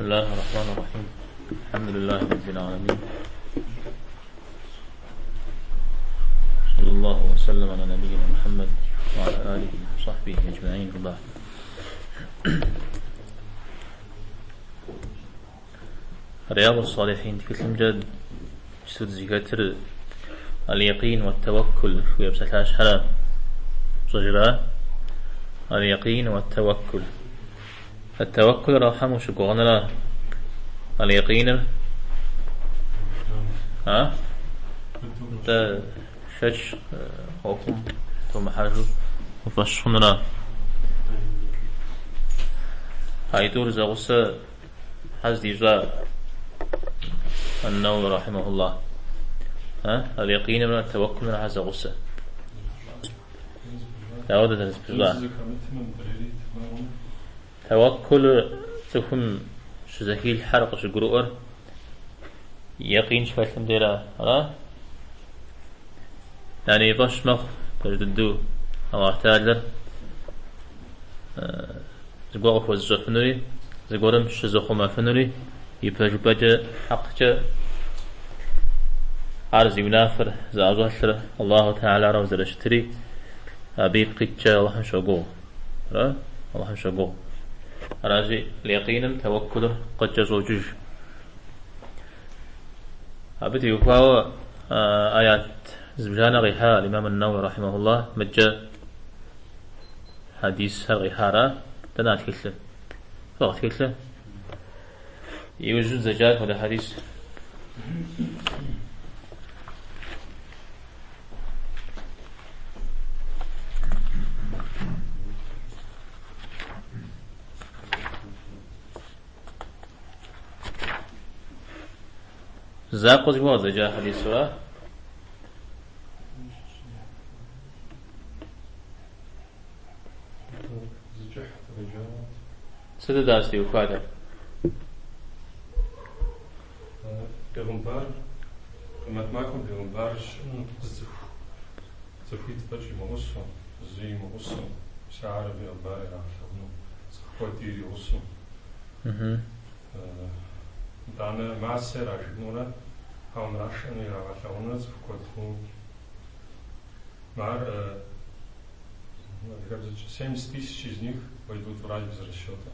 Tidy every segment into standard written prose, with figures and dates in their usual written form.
بسم الله الرحمن الرحيم الحمد لله رب العالمين صلى الله وسلم على نبينا محمد وعلى آله وصحبه أجمعين وبعد رياض الصالحين тхылъымкӏэ иджыпсту дызыхэтыр اليقين والتوكل жыхуиӏэ псалъащхьэра пщӏэжра? اليقين والتوكل التوكل Алыхьым ущыгугъыныра? اليقينыр а? Нтӏэ шэч ӏуэхум томыхьэжу уи фӏэщ хъуныра? Аитӏур зэгъусэ щхьэ зэдищӏа Ан-Науи рахьимахуллах. А? Аль-якинымрэ ат-таваккулымрэ щхьэ зэгъусэ? Дауэ дызэрызэпыщӏа? Таваккулыр цӏыхум щызэхилъхьэр къыщыгурыӏуэр якъин щыхэлъым дера, ара? Яни и фӏэщ мэхъу пэж дыдэу Аллахь Тэхьэлэр зыгуэр къыхуэзыщӏэфынури, зыгуэрым щызыхъумэфынури ипэжыпӏэкӏэ хьэкъкӏэ ар зи унафэр зыӏэщӏэлъыр Аллаху Тэхьэларауэ зэрыщытри, абы ипкъ иткӏэ Аллахьым щогугъ. Ара? Аллахьым щогугъ. Аращи, якъиным тэуэккулыр къыкӏэщӏокӏыж. Абы теухуауэ аят зыбжанэ къихьа аль-Имам ан-Науи рахьимахуллах мыдкӏэ хьэдисхэр къихьара? Дэнэ а тхылъыр? Фӏыгъ тхылъыр? Иужьу дызэджар хуэдэ хьэдис. Закъуэ зыгуэр къызэджа хьэдисура? Сытыт ар зытеухуар? Бегъымбар, Къемэт махуэм бегъымбар щыӏэну зы цӏыху, цӏыхуитӏ фӏэкӏ имыгъусэу, зы имыгъусэу, мис ар бегъымбар ирагъэлъэгъуну, цӏыху куэди иригъусэу. Итӏанэ масэ ирашынурэ, хьэуэм ирашыну ирагъэлъэгъунурэ цӏыху куэд хъуу. Ар адыгэбзэкӏэ 70 000 из них войдут в рай без расчета.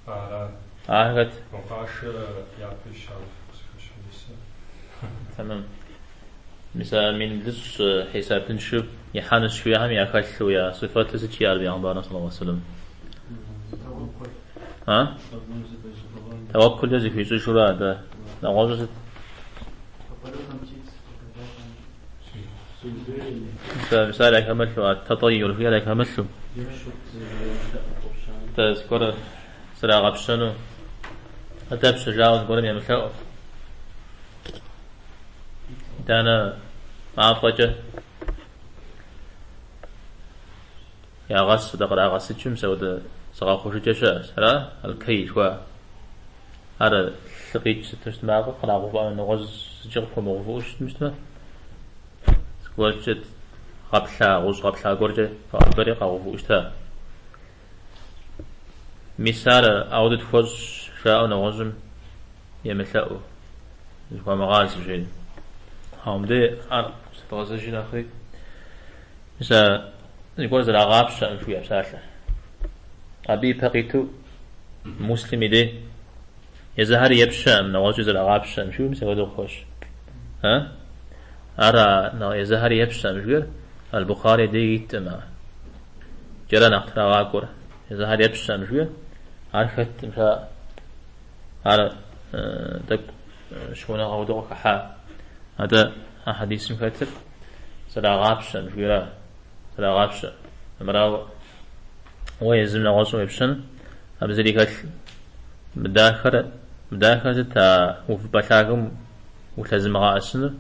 Ара. Ар хэт? Гъуашэ япэ ищауэ къызыхэщ. Тэмэм. Мис а 10,000 хьисапыншэу ихьэнущ жыхуиӏэхэм яхэлъу, я сыфэту сыт жиӏар бегъымбарым саллаллаху алейхи вассалам? А? Тэуэккулкӏэ зыхуищӏыжурэ абы нэгъуэщӏу сыт? Мис ар яхэмылъу, а тэтӏэйур жиӏэр яхэмылъу. Дэ зыгуэр зрагъэпщэну, къыдэпщэ жаӏэу зыгуэрым емылъэӏу. Итӏанэ мафӏэкӏэ ягъэс, дэ кърагъэсыкӏым мис ауэдэ зыгъэхъужыкӏэ щыӏэщ. Ара? Аль-кэй жыхуаӏэр. Ар лъы къикӏ сыту щытмэ, ар кърагъэувыӏэну нэгъуэщӏ зыкӏи къыпхуэмыгъэувыӏэу щытмэ щытмэ, зыгуэркӏэ гъэплъа, гъущӏ гъэплъа гуэркӏэ хэӏэбэри къагъэувыӏэу щыта. Мис ар ауэдэ тхуэщӏ жаӏэу нэгъуэщӏым емылъэӏуу, зыхуамыгъазэу жери. Ауэ мыбдеж ар зэдгъэзэжи нэхъри, мис а зыгуэр зэрагъапщэкъым жыхуиӏэ псалъэр. Абы ипэ къиту Муслим и дей езыхэр епщэкъым, нэгъуэщӏи зэрагъапщэкъым жиӏэу мис апхуэдэу къыхощ. А? Ар езыхэр епщэкъым жиӏэр Аль-Бухари дей иткъым ар. Кӏэрэ нэхъ трагъакӏуэр. Езыхэр епщэкъым жиӏэр ар хэткъым жаӏэ. Ар тӏэкӏу щыуэныгъэ хуэдэу къыхыхьа. Атӏэ а хьэдисым хэтыр зэрагъапщэкъым жиӏэра. Зэрагъапщэ. Армырауэ уэ езым нэгъуэщӏым уепщэн, абы зыри хэлъ мыдахэр, мыдахэр сыт а увыпӏэ лъагэм улъэзымыгъэӏэсынур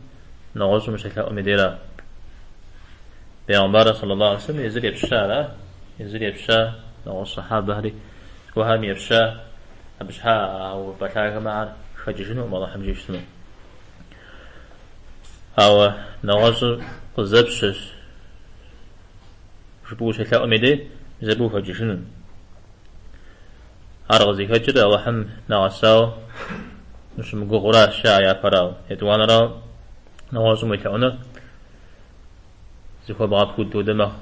нэгъуэщӏым ущелъэӏум и дейра. Бегъымбар саллаллаху алейхи вассалам езыр епща, ара? Езыр епща, нэгъуэщӏ сахьабэхэри цӏыхухэми епща, абы щхьа а увыпӏэ лъагэм ахэр хэкӏыжынукъым Алыхьым жиӏэу щытмэ. Ауэ нэгъуэщӏыр къызэпщэщ жыпӏэу ущелъэӏум и дей, мис абы ухэкӏыжыну. Ар къызыхэкӏыр Алыхьым нэгъэсауэ ущымыгугъуращ, жаӏэ япэрауэ. Етӏуанэрауэ, нэгъуэщӏым уелъэӏуныр зыхуэбгъэпуд хуэдэ мэхъу.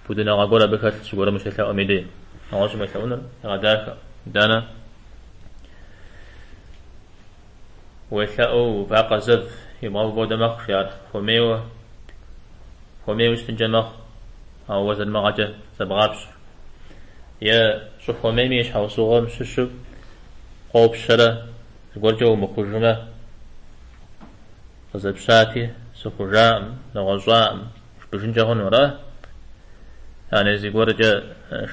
Пудыныгъэ гуэр абы хэлъщ, зыгуэрым ущелъэӏум и дей. Нэгъуэщӏым уелъэӏуныр игъэдахэкъым. Итӏанэ уелъэӏуу вакъэ зэв ибгъэувэ хуэдэ мэхъу, жи ар хуэмейуэ, хуэмейуэ щытынкӏэ мэхъу, ауэ уэ залмыгъэкӏэ зэбгъапщ. Е щӏыхуэмейми и щхьэусыгъуэм щыщу къопщэрэ зыгуэркӏэ умыхъужмэ, къызэпщати, сыхъужаӏым, нэгъуэщӏаӏым, жыпӏэжынкӏэ хъуну, ара? Яни зыгуэркӏэ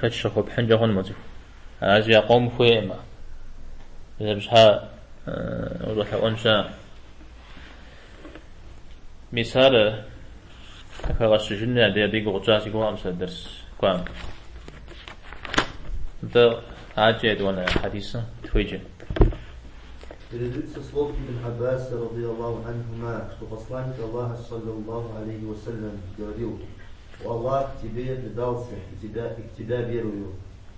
шэч къыхуэпхьынкӏэ хъуну мо цӏыху. Аращи, а къом хуейкъым. Мис абы щхьа ущӏэлъэӏуэн щыӏэкъым. Мис ар къыхэгъэщыжын абы и гугъу тщӏа си гугъэкъым сэ дэрс кӏуам. Нтӏэ, адэкӏэ етӏуанэ хьэдисым тхуеджэ. Передается слов Ибн Аббаса, رضي الله عنهما, что посланник Аллаха, صلى الله عليه وسلم, говорил: «О Аллах, Тебе я предался, и в Тебя верую,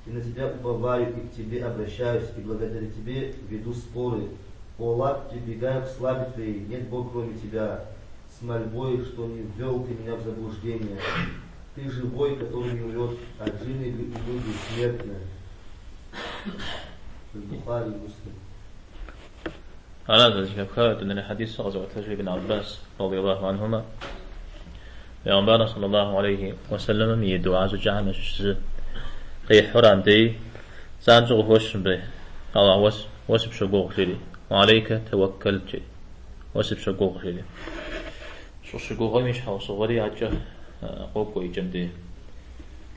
и на Тебя уповаю, и к Тебе обращаюсь, и благодаря Тебе веду споры. О Аллах, прибегаю к славе Твоей, нет Бога кроме Тебя, с мольбой, что не ввел Ты меня в заблуждение. Ты живой, который не умрет, а джинны и люди смертны». Бухари, Муслим. Ара зэхэпха дуней хьэдис къэзыӏуэтэж Ибн Аббас, رضي الله عنهما. Пейгъэмбар صلى الله عليه وسلم и дуа щӏыкӏэхэм ящыщ зы къихьурэ абдей занщӏэу къыхощ мыбы. Аллах, уэ сыпщогугъ, жери. وعليك توكلت, жери. Уэ сыпщогугъ, жери. Щӏыщыгугъым и щхьэусыгъуэри адэкӏэ къокӏуэ икӏэм дей.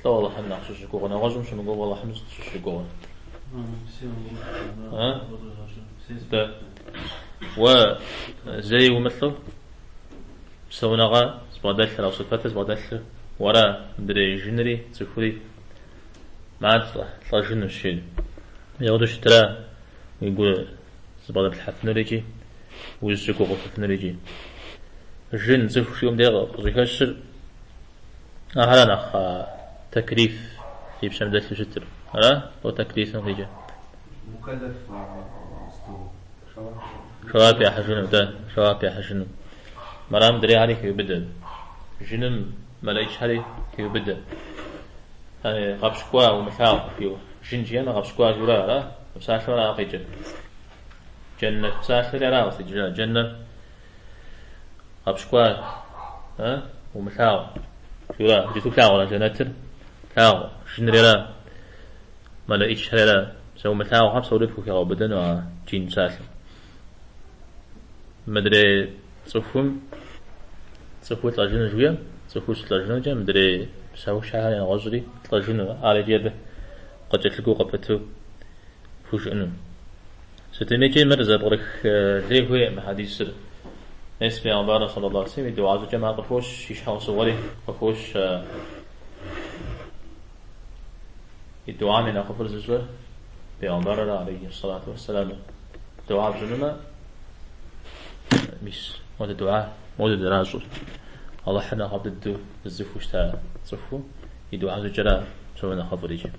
Лӏо Аллахьым нэхъ щыщыгугъыр, нэгъуэщӏым щымыгугъу Аллахьым щыщыгугъыр. Да. Уэ зэи умылӏэу псэуныгъэ зыбгъэдэлъыр, а сыфэтыр зыбгъэдэлъыр уэра, мыдрей жынри, цӏыхури малӏэ, лӏэжынущ, жери. Ауэдэу щытра уи гур зыбгъэдэплъхьэфынур икӏи узыщыгугъыфынур икӏи. Жын цӏыху жиӏэм дей къыщӏыхэщыр ахэр нэхъ тэклиф и пщэм дэлъу щытыр. Ара? Лӏо тэклифым къикӏыр? مكلف. Жэуап яхьыжыну, да, жэуап яхьыжыну. Мара мыдрейхэри хеубыдэ. Жыным мэлэӏичхэри хеубыдэ. Гъэпщкӏуа умылъагъу жиӏэу. Жын жиӏэмэ гъэпщкӏуа жиӏэу ара? Псалъэу ара къикӏыр. Джэннэт псалъэри ара къыздикӏыжа. Джэннэ гъэпщкӏуа, умылъагъу жиӏэу ара. Иджыту плъагъурэ джэнэтыр? Плъагъу. Жынри ара? Мэлэӏичхэри ара? Сэ умылъагъухэм псори пхухегъэубыдэну а джин псалъэм. Мыдрей цӏыхум цӏыхур лӏэжыну жиӏэм, цӏыхур щылӏэжынукӏэ мыдрей псэущхьэхэр нэгъуэщӏри лӏэжыну, ар икӏи абы къыкӏэлъыкӏуэу къыпыту пхужыӏэну. Сытми икӏи мыр зэпкърых лей хуейкъым хьэдисыр. Мес Пейгъэмбар صلى الله عليه وسلم и дуа щӏыкӏэм ар къыхощ, и щхьэусыгъуэри къыхощ. И дуам и нэхъыфӏыр зыщӏэр Пейгъэмбарыр عليه الصلاة والسلام. Дуа пщӏынумэ, мис модэ дуа, модэ зэращӏыр. Алыхьыр нэхъыфӏ дыдэу зыцӏыхуу щыта цӏыхуу и дуа щӏыкӏэра псом нэхъыфӏыр икӏи.